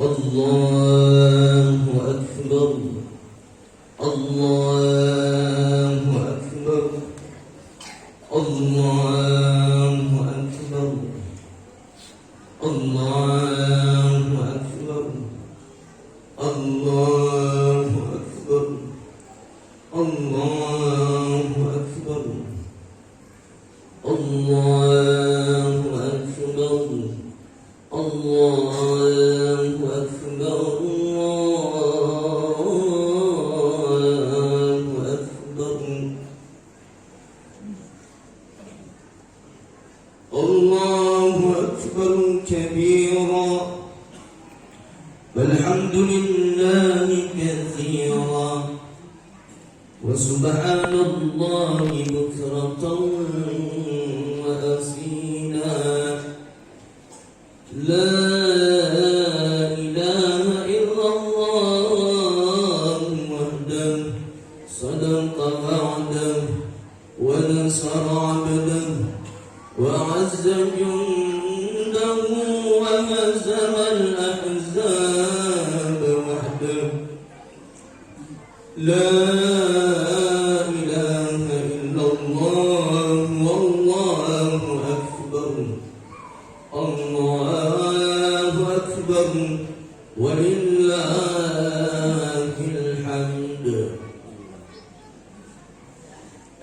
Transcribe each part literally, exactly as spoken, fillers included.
الله أكبر. الله أكبر. الله أكبر. الله أكبر. الله أكبر. الله أكبر. الله أكبر. الله أكبر. الله أكبر. الله أكبر كبيرا. والحمد لله كثيرا. وسبحان الله بكرة وأصيلا. لا إله إلا الله وحده صدق وعده ونصر عبده وعز جنده وهزم الأحزاب وحده. لا إله إلا الله والله أكبر. الله أكبر ولله الحمد.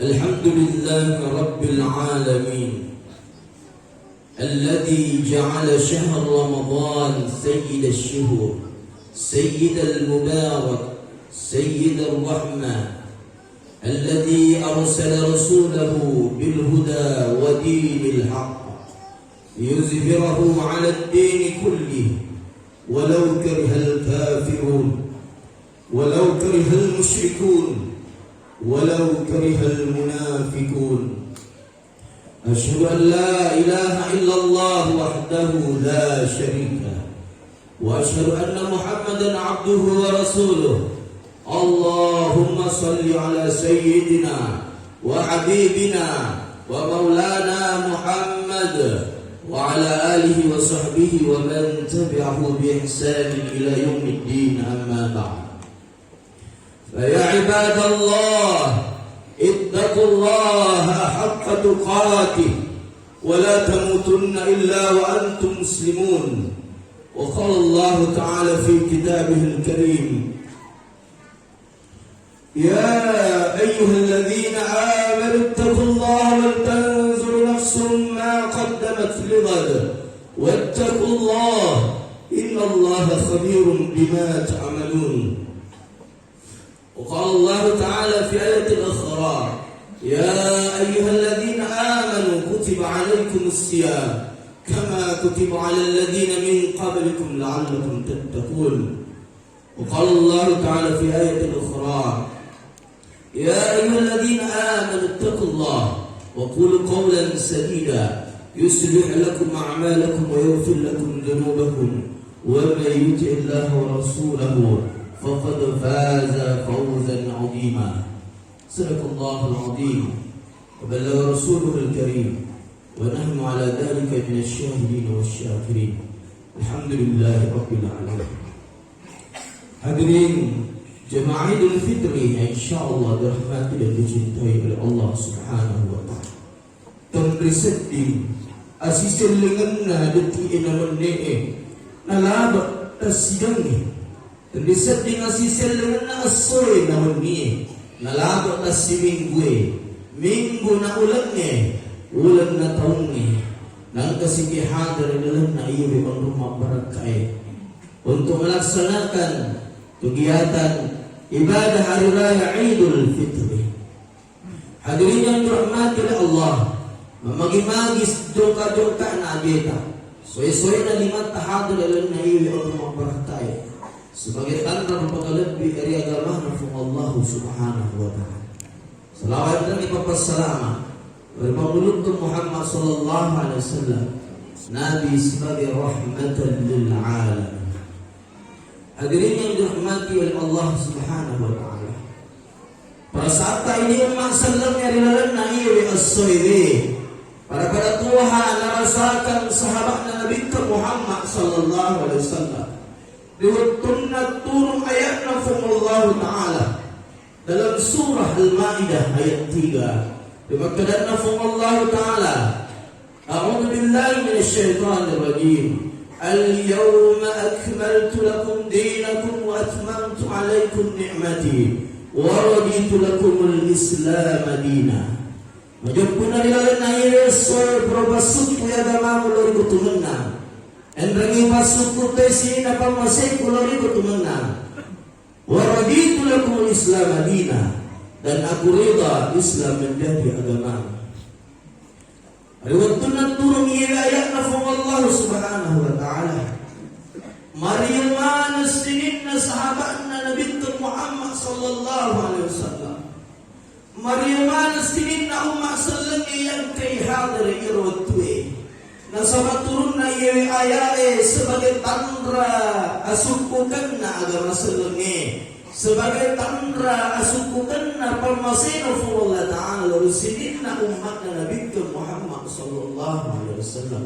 الحمد لله رب العالمين الذي جعل شهر رمضان سيد الشهور، سيد المبارك، سيد الرحمة، الذي أرسل رسوله بالهدى ودين الحق ليظهره على الدين كله ولو كره الكافرون، ولو كره المشركون، ولو كره المنافقون. أشهد أن لا إله إلا الله وحده لا شريك له، وأشهد أن محمدا عبده ورسوله. اللهم صل على سيدنا وحبيبنا ومولانا محمد وعلى آله وصحبه ومن تبعه بإحسان إلى يوم الدين، أما بعد. فيا عباد الله، اتقوا الله حق تقاته ولا تموتن إلا وأنتم مسلمون. وقال الله تعالى في كتابه الكريم: يا أيها الذين آمنوا اتقوا الله ولتنظر نفس ما قدمت لغد واتقوا الله إن الله خبير بما تعملون. وقال الله تعالى في آية أخرى: يا أيها الذين آمنوا كتب عليكم الصيام كما كتب على الذين من قبلكم لعلكم تتقون. وقال الله تعالى في آية أخرى: يا أيها الذين آمنوا اتقوا الله وقولوا قولا سديدا يصلح لكم أعمالكم ويغفر لكم ذنوبكم ومن يطع الله ورسوله فقد فاز فوزا عظيما. صدق الله العظيم وبلغ رسوله الكريم ونحن على ذلك من الشاهدين والشاكرين. الحمد لله رب العالمين. Hadirin jemaah Idul Fitri yang insyaallah dirahmati dan dicintai oleh Allah Subhanahu wa Ta'ala. Tenri sedding asisellengenna detik e na menne e nalaba tassidangnge. Tenri sedding asisellengenna essoe na wennie, nalaba tassiminggue, minggu na ulengnge, uleng na taungnge, nangka siki hadere lalenna iyewe onrong mabbarakkae untuk melaksanakan kegiatan ibadah hari raya Idul Fitri. Hadirin yang dirahmati oleh Allah, mamagi-magi jongka-jongkana ajeta, soe-soena limatta hadere lalenna iyewe onrong mabbarakkae sebagai tanda rupa kalebbi ri agamana Puang Allah Subhanahu wa Ta'ala. Salawat dan ipapassalama ri Pangulutta Muhammad sallallahu alaihi wasallam, Nabi sebagai rahmatan lil alamin. Hadirin yang dirahmati oleh Allah Subhanahu wa Ta'ala. Para sahabat ini umma selleng ri lalenna iyewe essoewe. Pada-pada tuha narasakan sahabatna Nabitta Muhammad sallallahu alaihi wasallam. Ri wettunna turung aya'na Fuang Allahu Ta'ala dalam surah Al-Maidah ayat tiga, rimakkedanna Fuang Allahu Ta'ala, "A'udzu billahi minasy syaithanir rajim. Al-yauma akmaltu lakum dinakum wa atmamtu 'alaikum ni'mati wa raditu lakumul Islama dina." Majeppunna ri lalenna iyaro esso, pura passukku agamamu lao ri kotumenna. Enrengngi passukku toi sininna pammaseku lao ri kotumenna. Wa raditu lakumul Islama dina, dan aku rida Islam menjadi agama. Ri wettunna turung iye aya'na Fuang Allah Subhanahu wa Ta'ala, mario maneng sininna sahabatna Nabitta Muhammad sallallahu alaihi wasallam. Mario maneng sininna umma sellengnge yang engkai hadere iro wettue. Nasaba turunna iyewe ayae sebagai tanra asukkukenna agama sellengnge, sebagai tanra asukkukenna pammasena Fuang Allah Ta'ala lao ri sininna ummatna Nabitta Muhammad sallallahu alaihi wasallam.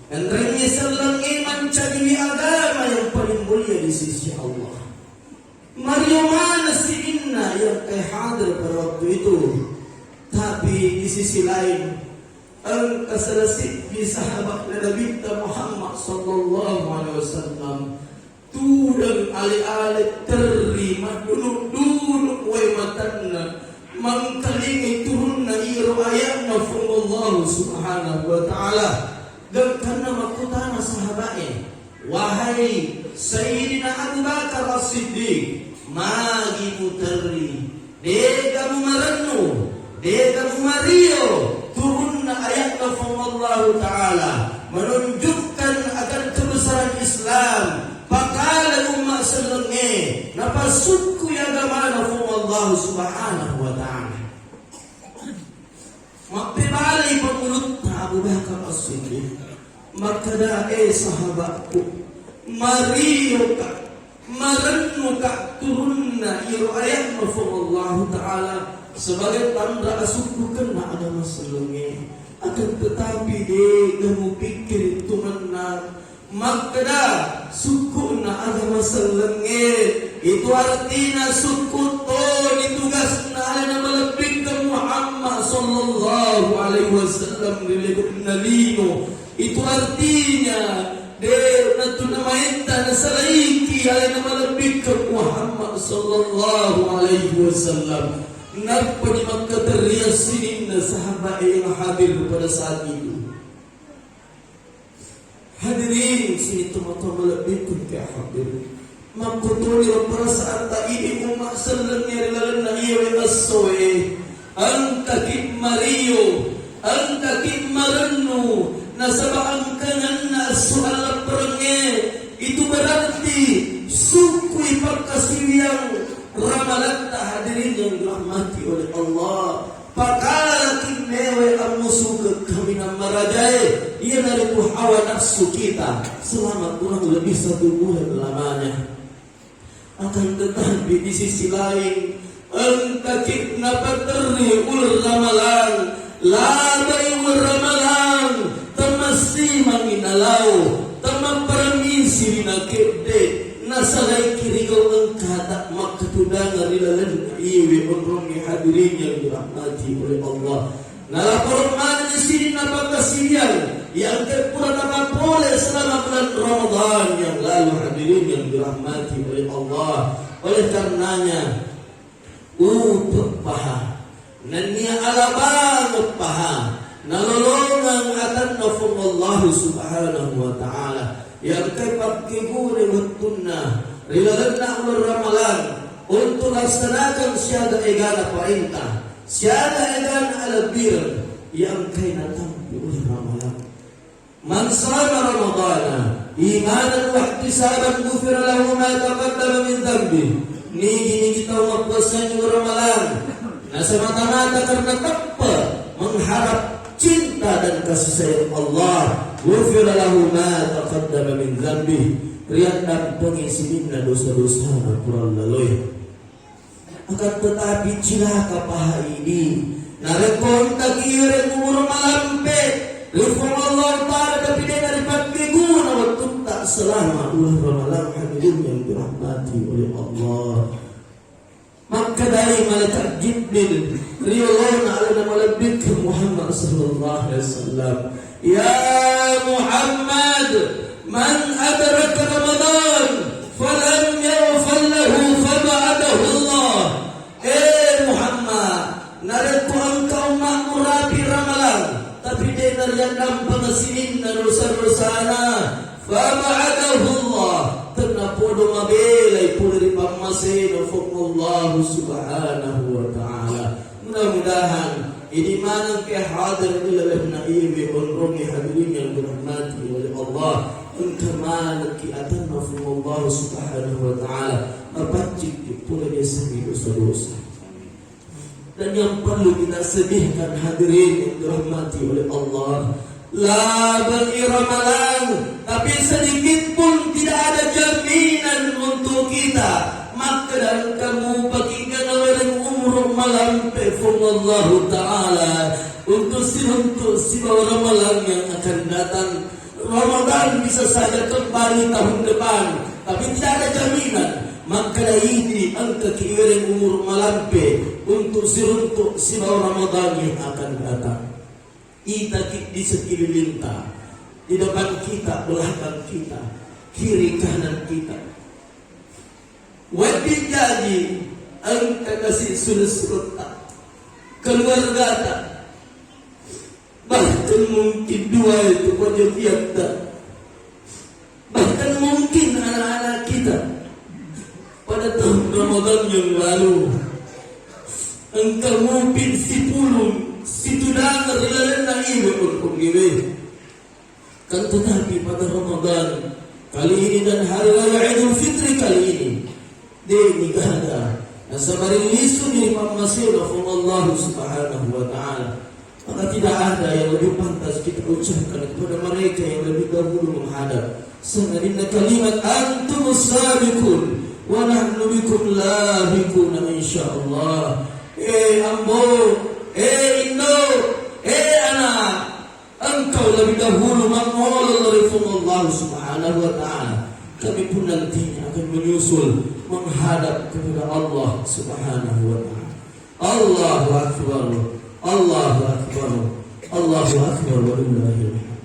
Enrengngi sellengnge mancajiwi agama yang paling mulia di sisi Allah. Mario maneng sininna yang engkai hadir pada waktu itu. Tapi di sisi lain, engka salah siddi sahabatna Nabitta Muhammad sallallahu alaihi wasallam tudang ale-ale terri, madunuk-dunuk wae matanna, mangkalingai turunna iro aya'na Fuang Allah Subhanahu wa Ta'ala. Gangkanna makkutana sahaba'e, "Wahai Sayyidina Abu Bakar As-Siddiq, magi muterri? Dega mumarennu? Dega mumario turunna aya'na Fuang Allahu Ta'ala menunjukkan akan kebesaran Islam?" Pakala umma sellengnge, napasukku agamana Fuang Allah Subhanahu wa Ta'ala. Mappebalai pangulutta Abu Bakar As-Siddiq, makkeda, "Eh, sahabatku, marioka, marennuka turunna iro aya'na Fuang Allahu Ta'ala sebagai tanra asukkukenna agama sellengnge. Akan tetapi, dega mupikkiri tu mennang makkeda sukku'na agama sellengnge, itu artina sukku toni tugasna alena malebbikkeng Muhammad sallallahu alaihi wasallam ri lebo'na lino. Itu artinya, de' natu namaetta nasalaiki alena malebbikkeng Muhammad sallallahu alaihi wasallam." Nappani makkaterriang sininna sahabat yang hadir pada saat itu. Hadirin, sining tomatoa malebbiku engka hadir. Makkutoniro perasaanta idi umma sellengnge ri lalenna iyewe essoe. Engkaki mario, engkaki marennu, nasaba engkanganna esso allapperengnge. Itu berarti sukkui pakkasiwiang ramalatta, hadirin yang dirahmati oleh Allah. Pakala timmewe ammusukeng kaminang marajae, iyanaritu hawa nafsu kita selama kurang lebih satu bulan lamanya. Akan tetapi, di sisi lain, engkaki napaterri uleng ramalang, labai uleng ramalang, temmassimangi nalao, temmaparengngi sirina kedde, nasalaiki rigau engkata makkatudangeng ri lalenna iyewe onrongnge, hadirin yang dirahmati oleh Allah. Nalaporong manenni sininna pakkasiwiang yang engka pura napapole selama bulan Ramadan yang lalu, hadirin yang dirahmati oleh Allah. Oleh karenanya, utu paha, nennia alabang paha, nalolongeng atanna Fuang Allahu Subhanahu wa Ta'ala. Yang engka pakkeguna wettunna ri lalenna uleng Ramalang untuk laksanakan siaga egana parenta, siaga egana alebbireng yang engka natampu uleng Ramalang. Man shama Ramadana imanan wahtisaban ghufira lahu ma taqaddama min dzanbih. Nigi-nigi tau mappuasai uleng Ramalang nasemata-mata karena teppe mengharap cinta dan kasih sayang Allah, ghufira lahu ma taqaddama min dzanbih, riaddampengi sininna dosa-dosana pura laloi. Akan tetapi, cilaka paha idi narekko engkaki iwereng umur malampe ri Puang Allah Ta'ala, tapi de naripakkeguna wettutta Assalamualaikum warahmatullahi wabarakatuh. Hadirin yang dirahmati oleh Allah. Makkedai malaikat Jibril, riolona alena malebbikkeng Muhammad sallallahu alaihi wasallam, "Ya Muhammad, man adraka Ramadan falam yaghfir lahu faba'adahu Allah." Eh Muhammad, narekko engka ummatmu rapi Ramalang, tapi de nariaddampeng sininna dosa-dosana, faba'adahu Allah, tennapodo mabelai pole ri pammasena Puang Allahu Subhanahu wa Ta'ala. Mudah-mudahan idi maneng ke hadir di lalenna iwe onrongi, hadirin yang dirahmati oleh Allah, engka manekki atanna Puang Allahu Subhanahu wa Ta'ala, mapaccikki pole yasengnge dosa-dosa. Dan yang perlu kita sedihkan, hadirin yang dirahmati oleh Allah, labang i Ramalang, tapi sedikit pun tidak ada jaminan untuk kita. Makkeda engka mupaki gana wereng umur malampe Puang Allahu Ta'ala untuk siruntuk sibawa Ramalang yang akan datang. Ramadan bisa saja kembali tahun depan, tapi tidak ada jaminan. Makkeda idi engkaki wereng umur malampe untuk siruntuk sibawa Ramadan yang akan datang. Itaki di sekeliling ta, di depan kita, belakang kita, kiri kanan kita. Wedding jaji engka kasi sure-suretta, keluargata, bahkan mungkin dua itu pajokiatta, bahkan mungkin anak-anak kita pada tahun Ramadan yang lalu engka mupin sipulung situdang ri lalenna iwe onrong iwe. Kan tetapi pada Ramadan kali ini dan Hari Raya Idul Fitri kali ini, de nigaga nasaba ri lisu ni pammasena Puang Allahu Subhanahu wa Ta'ala. Maka tidak ada yang lebih pantas kita ucapkan kepada mereka yang lebih dahulu menghadap. Sangadinna kalimat, "Antumus sabiqun wa nahnu bikum lahiquna insyaallah." Eh ambo, eh indo, eh anak, engkau lebih dahulu mangolo ri Puang Allah Subhanahu wa Ta'ala. Kami pun nantinya akan menyusul menghadap kepada Allah Subhanahu wa Ta'ala. Allahu Akbar, Allahu Akbar, Allahu Akbar, walillahil hamd.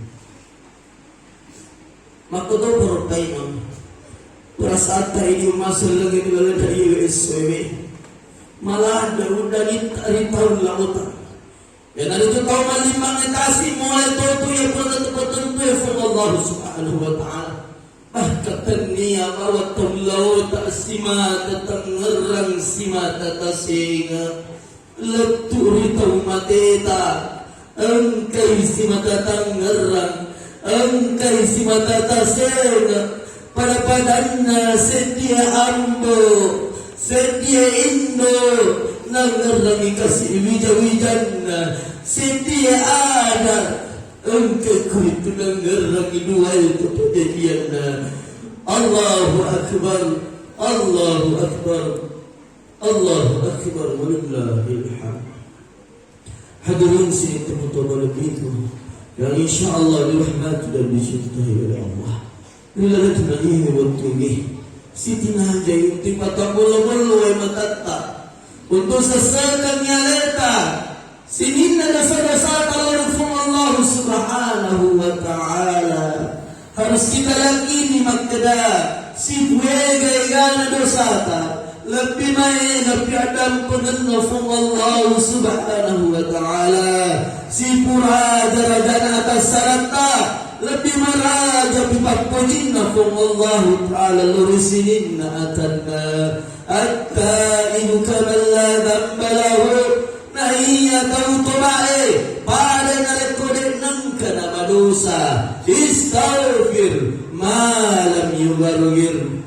Makkotoparo paimeng, perasaanta idi umma selleng ri laleng iyewe essoewe. Maladde uddanitta ri taung laota. Iyanaritu tau mallimangnge tasi mulle totu iya pura tepatentue Puang Allah Subhanahu wa Ta'ala. Bahkan tennia bawang taung laota simata tangngerrang, simata tasenga. Lettu ri tau mateta, engkai simata tangngerrang, engkai simata tasenga. Pada-padanna seddie ambo, seddie indo, nangngerrangi kasi wija-wijanna, seddie ada, engka kuritu nangngerrangi duae tu pajajianna. Allahu Akbar, Allahu Akbar, Allahu Akbar, walillahil hamd. Hadirin sini temu toba itu yang insya Allah dirahmati dan dicintai oleh Allah. Ri laleng iye wettungnge, sitinajai untu ipatobbollo-bollo wae matatta, untu sessekengngi aleta, sininna dosa-dosata lao ri Puang Allah Subhanahu wa Ta'ala. Harus kita yakini makkeda, sipuega-egana dosata, lebbi maegapi addampengenna Puang Allah Subhanahu wa Ta'ala. Sipuraja-rajana atassaratta, lebbi marajapi pappojinna Puang Allahu Ta'ala lao ri sininna atanna. At-taibu kaman la dzamba lahu, naiya tau tobae pada narekko de nengka namadosa, istaghfir ma lam yugharghir.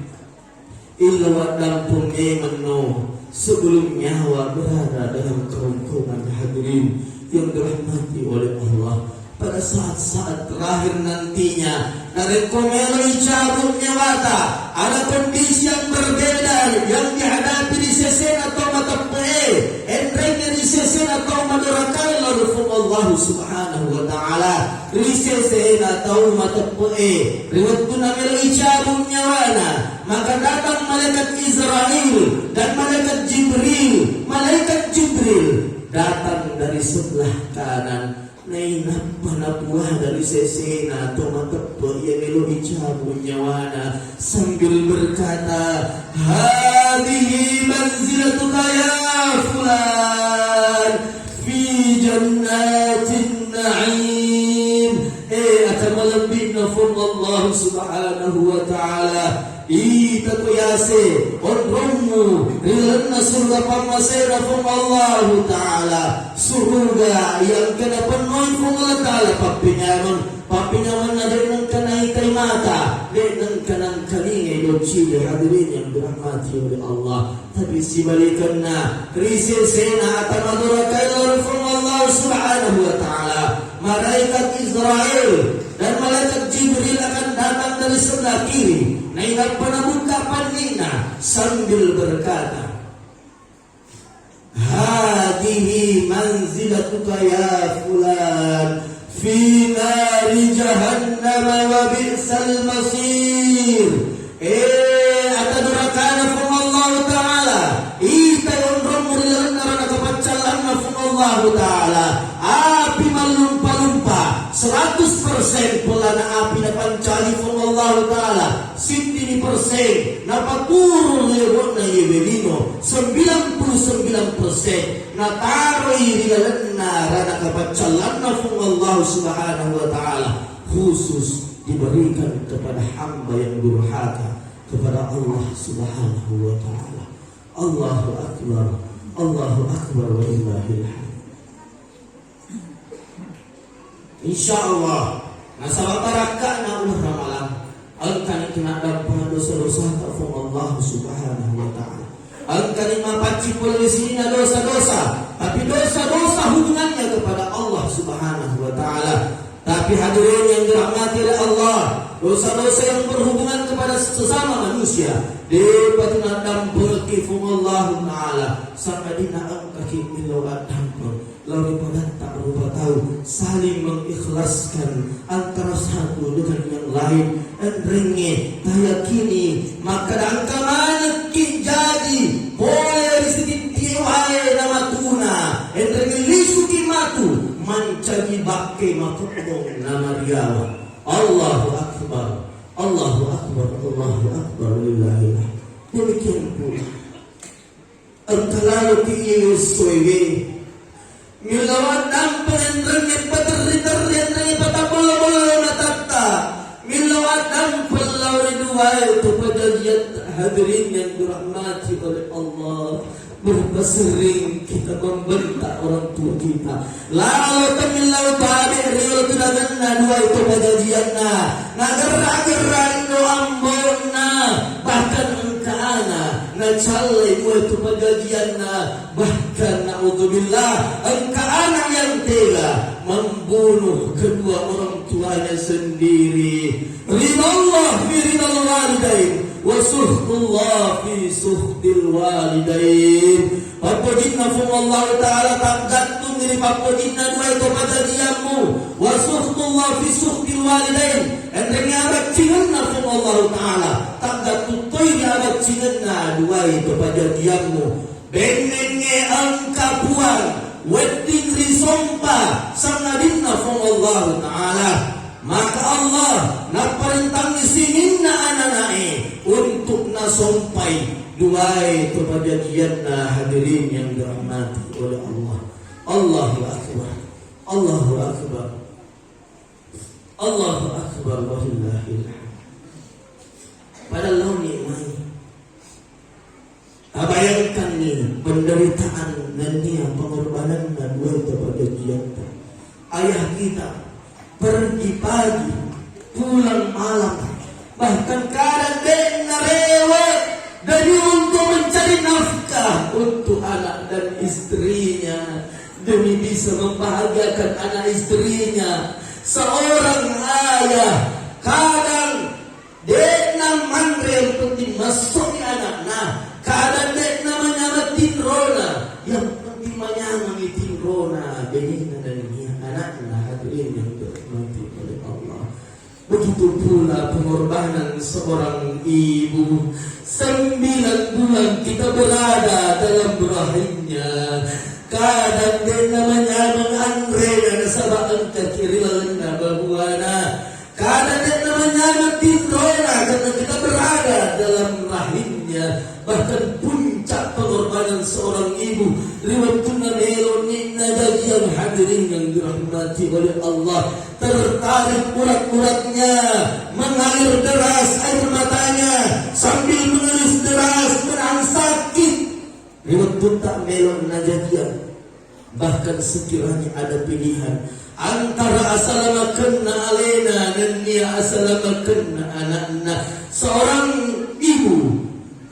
Illa waddampeng memenno sebelum nyawa berada dalam kerongkongan, hadirin yang dirahmati oleh Allah. Pada saat-saat terakhir nantinya, narekko meloi cabut nyawata, ada kondisi yang berbeda yang dihadapi di sesena tau mateppe'e, enrengnge di sesena tau madorakae lao ri Puang Allah Subhanahu wa Ta'ala. Ta'ala, ri sesena tau mateppe'e, ri wettunna melo icabu nyawana, maka datang malaikat Izrail dan malaikat Jibril. Malaikat Jibril datang dari sebelah kanan, nainappa napuada ri sesena to mateppe' iya melo icabu nyawana sambil berkata, "Hadhihi manzilatuka ya fulan fi jannatin na'im." Eh, ata malebbi'na Puang Allah Subhanahu wa Ta'ala, ita ko yase onrommu ri lalenna surga pammasena Puang Allah Ta'ala, surga yang kena penuhi Puang Allah Ta'ala pappenyameng, pappenyamenna de' nengka naitai mata, de' nengka nangkalingai doccide, hadirin yang dirahmati oleh Allah. Tapi sibalikenna, ri sesena ata madorakae lao ri Puang Allah Subhanahu wa Ta'ala, malaikat Izrail dan malaikat Jibril akan datang dari sebelah kiri. Nainappa nabuka panni'na sambil berkata, "Hadhihi manzilatuka ya fulan fi nari jahannama wa bi'sal masir." Eh, ata dorakana Puang Allah Ta'ala, ita onrommu ri lalenna ranaka paccallanna Puang Allah Ta'ala, api mallumpa-lumpa, seratus persen polana api napancaji Puang Allah Ta'ala, siddimi persen napaturu ri lebo'na iye welino, sembilan puluh sembilan persen nataroi ri lalenna ranaka paccallanna Puang Allah Subhanahu wa Ta'ala, khusus diberikan kepada hamba yang durhaka kepada Allah Subhanahu wa Ta'ala. Allahu Akbar, Allahu Akbar, walillahil hamd. Insya Allah, nasaba barakka'na uleng ramalang, engkani kena dampengeng dosa-dosata Puang Allah Subhanahu wa Ta'ala. Engkani mapaccing pole ri sininna dosa-dosa, tapi dosa-dosa hubungannya kepada Allah Subhanahu wa Ta'ala. Tapi hadirin yang dirahmati oleh Allah, dosa-dosa yang berhubungan kepada sesama manusia, de'pa tu naddampengekki Puang Allah Ta'ala, sangadinna engkaki millau addampeng lao ri padatta rupa tau, saling mengikhlaskan antara satu dengan yang lain. Enrengnge tayakini makkeda engka manekki jaji pole ri sitittie wae na matuna, enrengnge lisuki matu mancaji bakke makebbong na mariawa. Allahu Akbar, Allahu Akbar, Allahu Akbar, walillahil hamd. Demikian pula engka laloki iye essoewe. Millau addampeng enrengnge paterri-terri, enrengnge patabbollo-bollo matatta. Millau addampeng lao ri duae to pajajiatta, hadirin yang dirahmati oleh Allah. Berapa sering kita membentak orang tua kita? Lalo temillau tabe riolo tudangenna duae to pajajianna. Nagerra-gerra indo ambo'na, bahkan engka ana nacallai duae to pajajianna, bahkan naudzubillah, engka ana yang tega membunuh kedua orang tuanya sendiri. Ridallah fi ridal walidain wa suhtullah fi suhtil walidain. Pappojinna Puang Allah Ta'ala taggattung ri pappojinna duae to pajajiammu. Wa suhtullah fi suhtil walidain. Enrengnge abaccingenna Puang Allah Ta'ala taggattung toi ri abaccingenna duae to pajajiammu. Bennengnge engka Puang wedding risompa sangadinna Puang Allah Ta'ala. Maka Allah napparentangngi sininna anana'e untuk nasompai duae to pajajianna, hadirin yang dirahmati oleh Allah. Allahu Akbar. Allahu Akbar. Allahu Akbar, walillahil hamd. Padahal laoni mai. Tabayangkanni penderitaan nennia pengorbananna duae to pajajiatta. Ayah kita pergi pagi, pulang malam, bahkan kadang de'na rewel demi untuk mencari nafkah untuk anak dan istrinya, demi bisa membahagiakan anak istrinya. Seorang ayah kadang de'na manre, yang penting masso'i anakna. Kadang de'na manyameng tinrona, yang penting manyamengngi tinrona benena nennia anakna, hadirin yang Pula pengorbanan seorang ibu. Sembilan bulan kita berada dalam rahimnya. Kadang de'na manyameng anrena nasaba engka ki ri lalenna babuana. Kadang de'na manyameng tinrona karena kita berada dalam rahimnya. Bahkan puncak pengorbanan seorang ibu ri wettunna meloni najajiang, hadirin yang dirahmati oleh Allah, tertarik urat-uratnya, mengalir deras air matanya sambil mengerus deras menahan sakit ri wettunna melo najajiang. Bahkan sekiranya ada pilihan antara asalamakenna alena nennia asalamakenna anakna, seorang ibu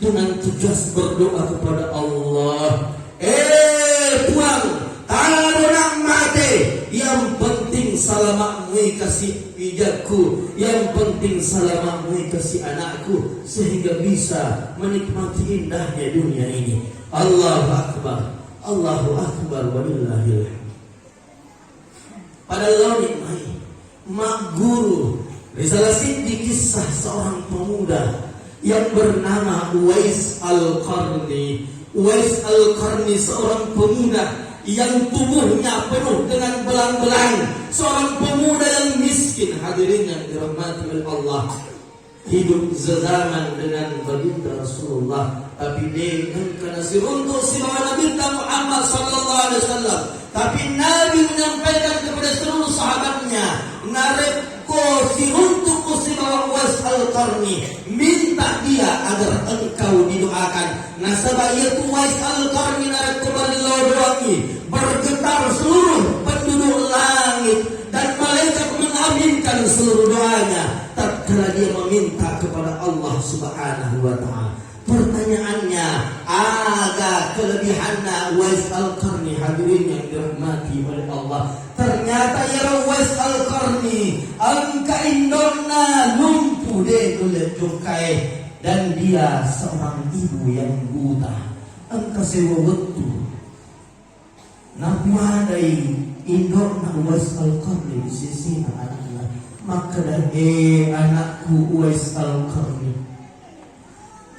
dengan tegas berdoa kepada Allah, "Eh Puang, taro nak mate, yang penting salamakmu kasih ijakku, yang penting salamakmu kasih anakku, sehingga bisa menikmati indahnya dunia ini." Allahu Akbar. Allahu Akbar, walillahil hamd. Pada laoni mai magguru ri sala siddi kisah seorang pemuda yang bernama Uwais Al-Qarni. Uwais Al-Qarni seorang pemuda yang tubuhnya penuh dengan belang-belang, seorang pemuda yang miskin, hadirin yang dirahmati oleh Allah. Hidup sezaman dengan baginda Rasulullah, tapi de engka nasiruntu sibawa Nabitta Muhammad sallallahu alaihi wasallam. Tapi Nabi menyampaikan kepada seluruh sahabatnya, "Narekko siruntuku sibawa Uwais Al-Qarni, minta dia agar engkau didoakan." Nasaba iyatu Uwais Al-Qarni narekko marillau doangi, bergetar seluruh penduduk langit dan malaikat mengaminkan seluruh doanya tatkala dia meminta kepada Allah Subhanahu wa Ta'ala. Pertanyaannya, aga kelebihanna Uwais Al-Qarni, hadirin yang dirahmati oleh Allah? Ternyata iyaro Uwais Al-Qarni engka indokna lumpuh de nulle jokkae, dan dia seorang ibu yang buta. Engka sewa wettu napuadai indokna Uwais Al-Qarni ri sesena anakna, makkeda, "Eh anakku Uwais Al-Qarni,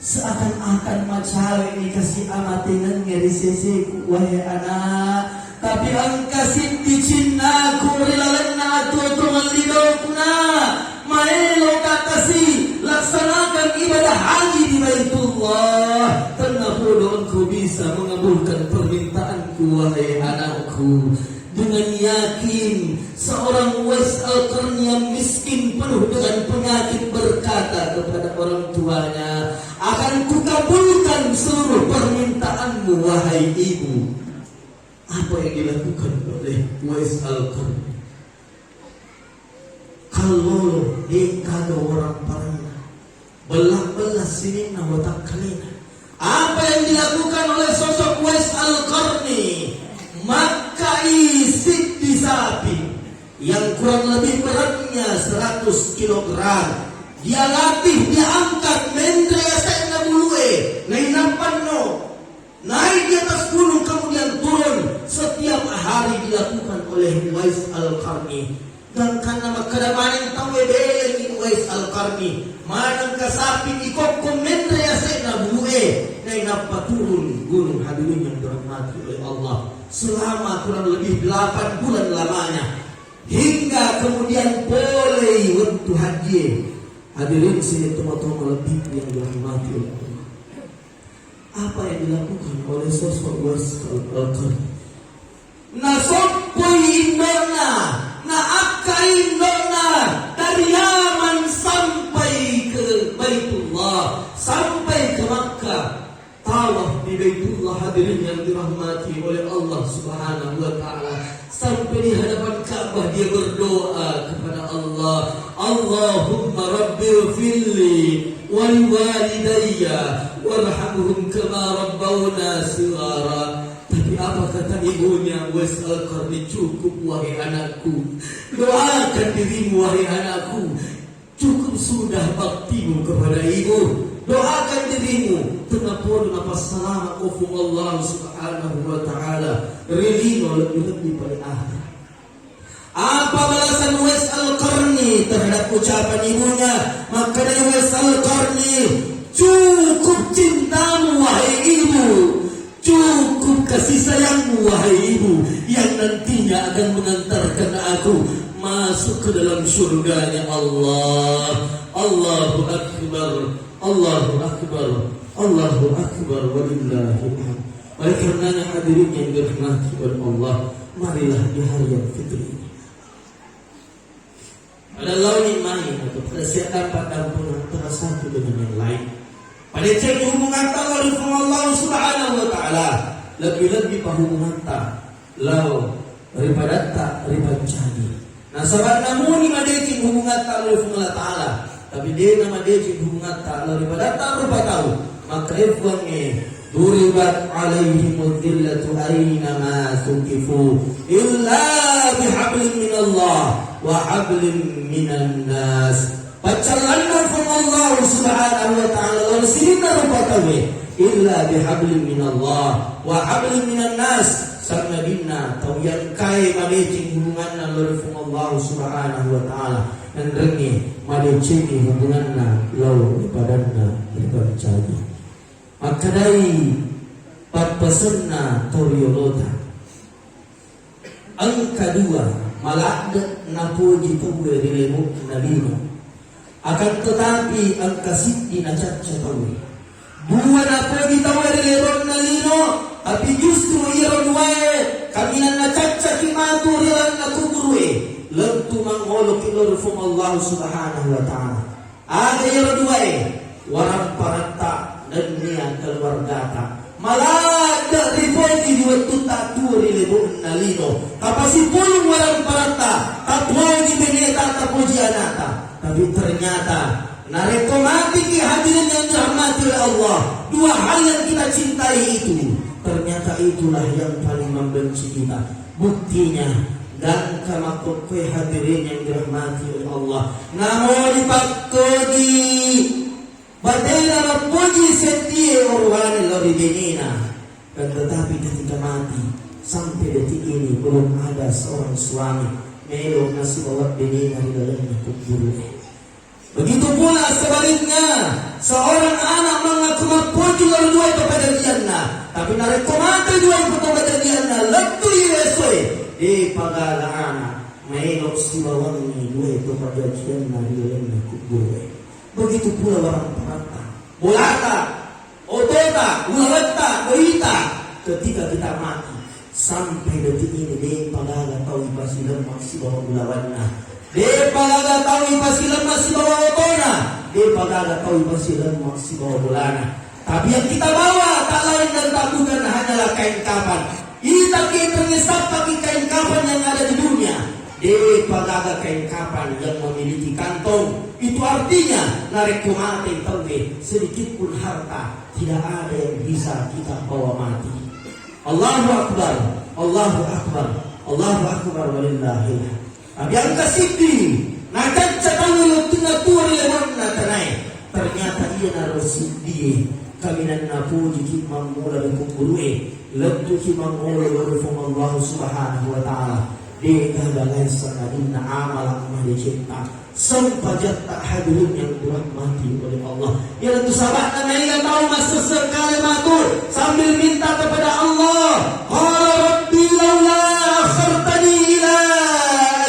seakan-akan macawe ni kasi amatengengnge ri seseku, wahai anak. Tapi engka siddi cinnaku ri lalenna atuo-tuongeng lidoku, nak. Maeloka kasi laksanakan ibadah haji di Baitullah. Tennapodo engkau bisa mengabulkan permintaanku, wahai anakku." Dengan yakin, seorang Uwais Al-Qarni yang miskin penuh dengan penyakit berkata kepada orang tuanya, "Akan kukabulkan seluruh permintaanmu, wahai ibu." Apa yang dilakukan oleh Uwais Al-Qarni? Kallolo, de gaga orang paranna. Bella-bella sininna watakkalena. Apa yang dilakukan oleh sosok Uwais Al-Qarni? Makkai siddi sapi yang kurang lebih beratnya seratus kilogram. Dia latih, dia angkat, menre yase'na bulue, nainappa no. Naik di atas gunung, kemudian turun, setiap hari dilakukan oleh Uwais Al-Qarni. Gangkanna makkeda maneng tauwe, belengi Uwais Al-Qarni, manengka sapi ikokko menre yase'na bulue, nainappa turun gunung, hadirin yang dirahmati oleh Allah. Selama kurang lebih delapan bulan lamanya, hingga kemudian polei wettu hajjie. Hadirin sining tomatoa malebbiku yang dirahmati oleh Allah. Apa yang dilakukan oleh sosok Uwais Al-Qarni? Nasoppoi indokna, naakkai indokna dari Yaman sampai ke Baitullah, sampai ke Makkah. Tawaf di Baitullah, hadirin yang dirahmati oleh Allah Subhanahu wa Ta'ala. Sampai di hadapan Ka'bah, dia berdoa kepada Allah, "Allahumma rabbighfirli wa liwalidayya warhamhum kama rabbawna shighara." Tapi apa kata ibunya, Uwais Al-Qarni? "Cukup, wahai anakku. Doakan dirimu, wahai anakku. Cukup sudah baktimu kepada ibu. Doakan dirimu." Tennapodo napassalama ko Puang Allah Subhanahu wa Ta'ala ri lino, lebbi-lebbi pale akhirat. Apa balasan Uwais Al-Qarni terhadap ucapan ibunya? Makkedai Uwais Al-Qarni, "Cukup cintamu, wahai ibu. Cukup kasih sayangmu, wahai ibu, yang nantinya akan mengantarkan aku masuk ke dalam surganya Allah." Allahu Akbar, Allahu Akbar, Allahu Akbar, walillahil hamd. Oleh karenanya, hadirin yang dirahmati oleh Allah, marilah di hari yang fitri ini, pada laoni mai atau pada siap dapat ampunan antara satu dengan yang lain. Pada cek hubungan Allah, Allah Subhanahu wa Ta'ala, lebih-lebih pa hubungan ta lao ripadatta ripancaji. Nasaba namuni madeceng hubungatta lao ri Puang Allah Ta'ala, tapi de namadeceng hubungatta lao ripadatta rupa tau, maka e Puangnge, "Duribat alaihimudz dzillatu aina ma suqifu illa bihablin minallah wa hablin minan nas." Paccallanna Puang Allah Subhanahu wa Ta'ala lao ri sininna rupa tauwe, illa bihablin minallah wa hablin minan nas, sangadinna tau yang kae madeceng hubunganna lao ri Puang Allah Subhanahu wa Ta'ala, nanrengnge madecengngi hubunganna lao ri padanna ripancaji. Makkedai pappasenna toriolota, engka dua maladde napoji tauwe ri lebo'na lino, akan tetapi engka siddi nacacca tauwe. Dua napoji tauwe ri lebo'na lino, tapi justru iyaro duae kaminang nacaccaki matu ri lalenna kuburu'e, lettu mangoloki lao ri Puang Allah Subhanahu wa Ta'ala. Aga iyaro duae? Waramparatta nennia keluargata. Maladde ripoji di wettutta tuo ri lebo'na lino. Tapasipulung waramparatta, tapoji beneta, tapoji anakta. Tapi ternyata, narekko matiki, hadirin yang dirahmati oleh Allah, dua hal yang kita cintai itu, ternyata itulah yang paling membenci kita. Buktinya, gangka makkokkoe, hadirin yang dirahmati oleh Allah, namo dipakkogi batena mappoji seddie orowane lao ri benena. Dan tetapi ketika mati, sampai detik ini belum ada seorang suami melo nasibawa benena ri lalenna kuburu'e. Begitu pula sebaliknya, seorang anak mengaku mappoji lao ri duae to pajajianna, tapi narekko mate duae to pajajianna, lettu i esoe, de pagaga anak maelo sibawangngi duae to pajajianna ri lalenna kuburu'e. Begitu pula waramparatta, bolata, otota, ulawetta, doita, ketika kita mati, sampai detik ini de pagaga tau ipasilemma sibawa ulawanna, de pagaga tau ipasilemma sibawa otona, de pagaga tau ipasilemma sibawa bolana. Tapi yang kita bawa tak lain dan tak bukan hanyalah kain kafan. Itaki, ternyata sappaki kain kafan yang ada di dunia. De pagaga kain kafan yang memiliki kantong. Itu artinya, narekko mate tauwe, sedikit pun harta tidak ada yang bisa kita bawa mati. Allahu Akbar, Allahu Akbar, Allahu Akbar, walillahil hamd. Tapi engka siddi, nacacca tauwe lettunna tuo ri lebo'na tanae. Ternyata iyanaro siddie kaminang napojiki mammula ri kuburu'e, lettuki mangolo lao ri Puang Allah Subhanahu wa Ta'ala. De gaga lain sangadinna amala madecetta, sempajatta, hadirin yang dirahmati oleh Allah. Iyanatu sababna maega tau massesseng kale matu sambil minta kepada Allah, qala rabbi laula akhartani ila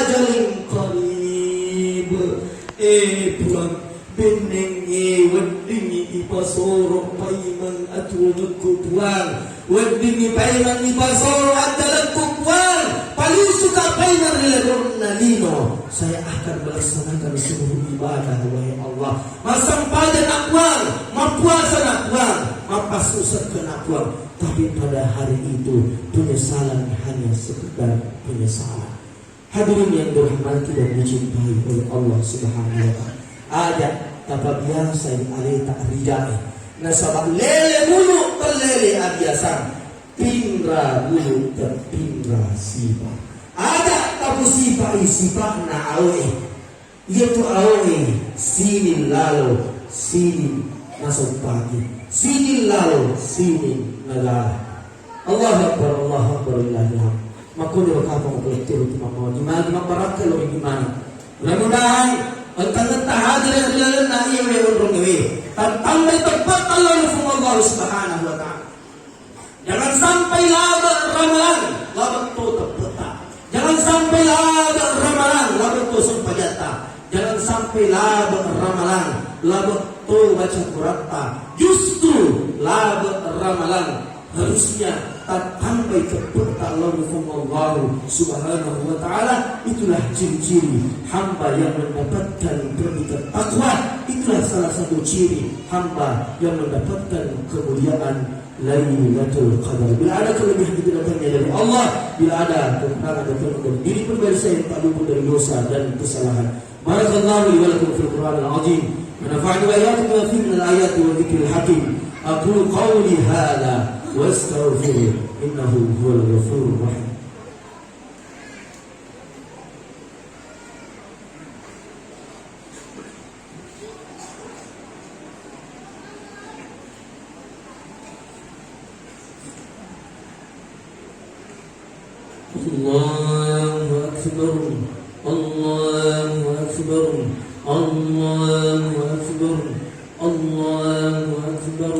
ajalin qarib. Eh Puang, bennengnge weddingngi ipasoro paimeng atuwongekku Puang, weddingngi paimeng ipasoro ajalekku Puang, palisuka paimeng ri lebo'na lino. Saya akan melaksanakan seluruh ibadah, wahai Allah. Massempajang na Puang, mappuasa na Puang, mappassusekke na Puang. Tapi pada hari itu penyesalan hanya sekedar penyesalan. Hadirin yang dirahmati dan dicintai oleh Allah Subhanahu wa Ta'ala. Aja tapabiasai aleta rijae. Nasaba lele mulu pellele abiasang, pinra mulu terpinra sipa. Aja tapusipai sipa'na aoe. Iyatu aoe sining lalo, sining nasoppaki, sining lalo, sining nagala. Allahu Akbar, Allahu Akbar, walillahil hamd. Makkoniro kapang ko lettu tu mamawa jumadi mabbarakka lo ri jumadi. Mudah-mudahan engkangetta hadir ri lalenna iyawe onrongewe tattambai teppe'ta lao ri Puang Allah Subhanahu wa Ta'ala. Jangan sampai labe' ramalang, labe' to teppe'ta. Jangan sampai labe' ramalang, labe' to sempajatta. Jangan sampai labe' ramalang, labe' to baca Qur'atta. Justru labe' ramalang harusnya tattambai teppe'ta lao ri Puang Allah Subhanahu wa Ta'ala. Itulah ciri-ciri hamba yang mendapatkan predikat takwa. Itulah salah satu ciri hamba yang mendapatkan kemuliaan Lailatul Qadar. Bila ada kelebihan kita datangnya dari Allah, bila ada kekurangan datangnya dari diri pribadi saya yang tak luput dari dosa dan kesalahan. Barakallahu li wa lakum fil Qur'anil azim. Wa nafa'ani wa iyyakum bima fihi minal ayati wa dzikril hakim. Aqulu qawli hadza wa astaghfiruh innahu huwal ghafurur rahim. الله أكبر، الله أكبر، الله أكبر، الله أكبر،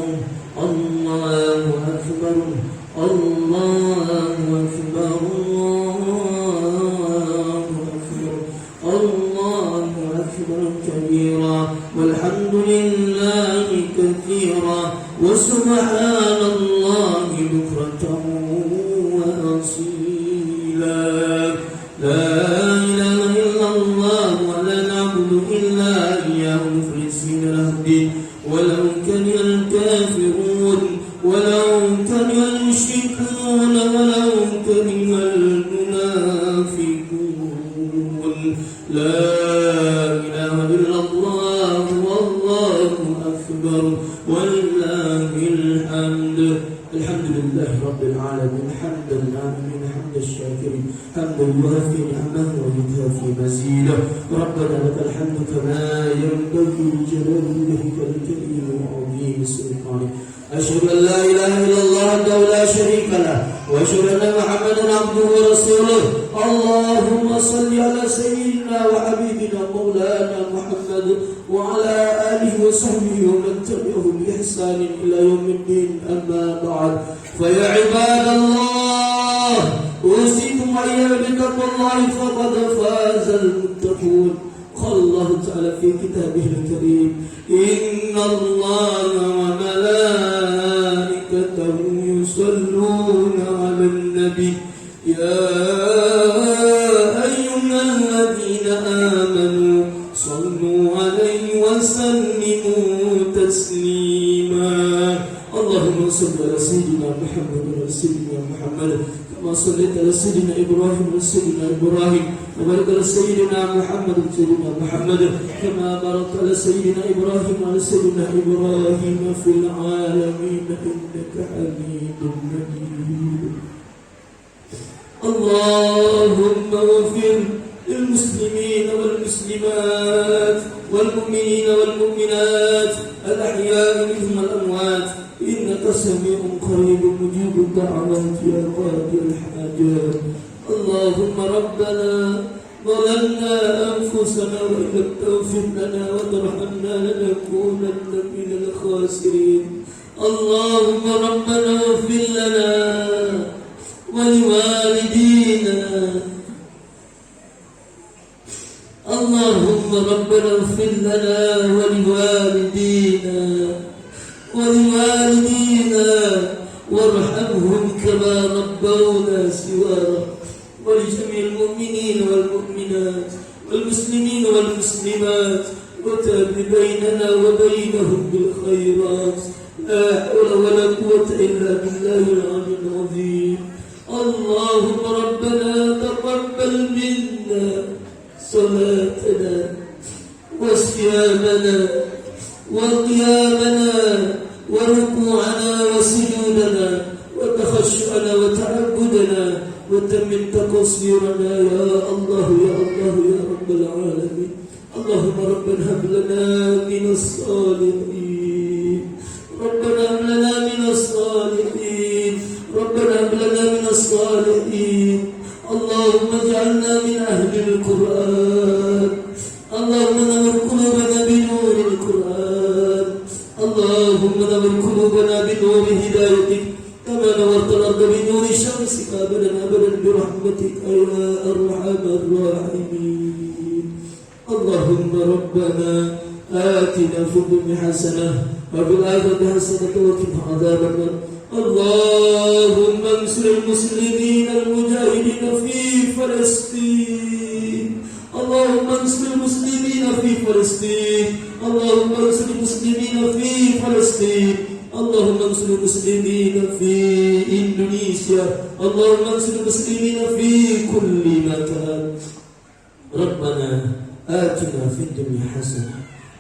الله أكبر، الله أكبر، الله أكبر. الله أكبر كبيرا، والحمد لله كثيرا، وسبحان الله بكرة وأصيلا. لا إله إلا الله، ولا نعبد إلا إياه مخلصين له الدين، ولو كره الكافرون، ولو كره المشركون، ولو كره المنافقون. لا إله إلا الله، والله أكبر، ولله الحمد. الحمد لله رب العالمين، حمد الناعمين، حمد الشاكرين، حمدا يوافي نعمه ويكافي مزيده. ربنا لك الحمد كما ينبغي لجلال وجهك الكريم وعظيم سلطانك. أشهد أن لا إله إلا الله وحده لا شريك له، وأشهد أن محمدا عبده ورسوله. اللهم صل على سيدنا وحبيبنا مولانا محمد وعلى آله وصحبه ومن تبعهم بإحسان إلى يوم الدين، أما بعد، فيا عباد الله، أوصيكم وإياي بتقوى الله، فقد فاز المتقون. قال الله تعالى في كتابه الكريم: إن الله وملائكته يصلون على النبي، يا أيها الذين آمنوا صلوا عليه وسلموا تسليما. اللهم صل على سيدنا محمد وعلى سيدنا محمد كما صليت على سيدنا إبراهيم وعلى سيدنا إبراهيم، وبارك على سيدنا محمد وعلى سيدنا محمد كما باركت على سيدنا إبراهيم وعلى سيدنا إبراهيم في العالمين إنك حميد مجيد. اللهم اغفر للمسلمين والمسلمات والمؤمنين والمؤمنات الأحياء منهم والأموات إنك سميع قريب مجيب الدعوات يا قاضي الحاجات. اللهم ربنا ظلمنا أنفسنا وإن لم تغفر لنا وترحمنا لنكونن من الخاسرين. اللهم ربنا اغفر لنا ولوالدينا. اللهم ربنا اغفر لنا ولوالدينا ولوالدينا وارحمهم كما ربونا صغارا. ولجميع المؤمنين والمؤمنات والمسلمين والمسلمات، وتاب بيننا وبينهم بالخيرات. لا حول ولا قوة إلا بالله العلي العظيم. اللهم ربنا تقبل منا صلاتنا وصيامنا وقيامنا وركوعنا وسجودنا وتخشعنا وتعبدنا وتمم تقصيرنا يا الله، يا الله، يا رب العالمين. اللهم ربنا هب لنا من الصالحين. ربنا هب لنا من الصالحين. ربنا هب لنا من الصالحين. واجعلنا من أهل القرآن. اللهم نور قلوبنا بنور القرآن. اللهم نور قلوبنا بنور هدايتك، كما نورت الأرض بنور شمسك أبدا أبدا برحمتك يا أرحم الراحمين. اللهم ربنا آتنا في الدنيا حسنة وفي الآخرة حسنة وقنا عذاب النار. اللهم انصر المسلمين المجاهدين في فلسطين. اللهم انصر المسلمين في فلسطين. اللهم انصر المسلمين في فلسطين. اللهم انصر المسلمين في إندونيسيا. اللهم انصر المسلمين في كل مكان. ربنا آتنا في الدنيا حسنة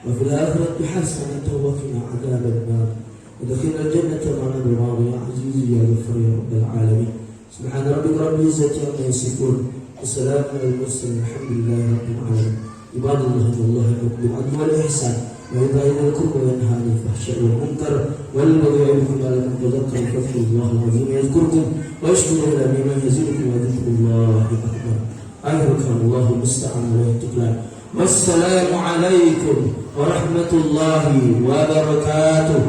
وفي الآخرة حسنة وقنا عذاب النار. وأدخلنا الجنة مع الأبرار يا عزيز يا غفار يا رب العالمين. سبحان ربك رب العزة عما يصفون. وسلام على المرسلين والحمد لله رب العالمين. عباد الله، إن الله يأمر بالعدل والإحسان وإيتاء ذي القربى وينهى عن الفحشاء والمنكر والبغي يعظكم لعلكم تذكرون. فاذكروا الله العظيم يذكركم واشكروه على نعمه يزدكم ولذكر الله أكبر. آخر كلام، الله المستعان وعليه التكلان. والسلام عليكم ورحمة الله وبركاته.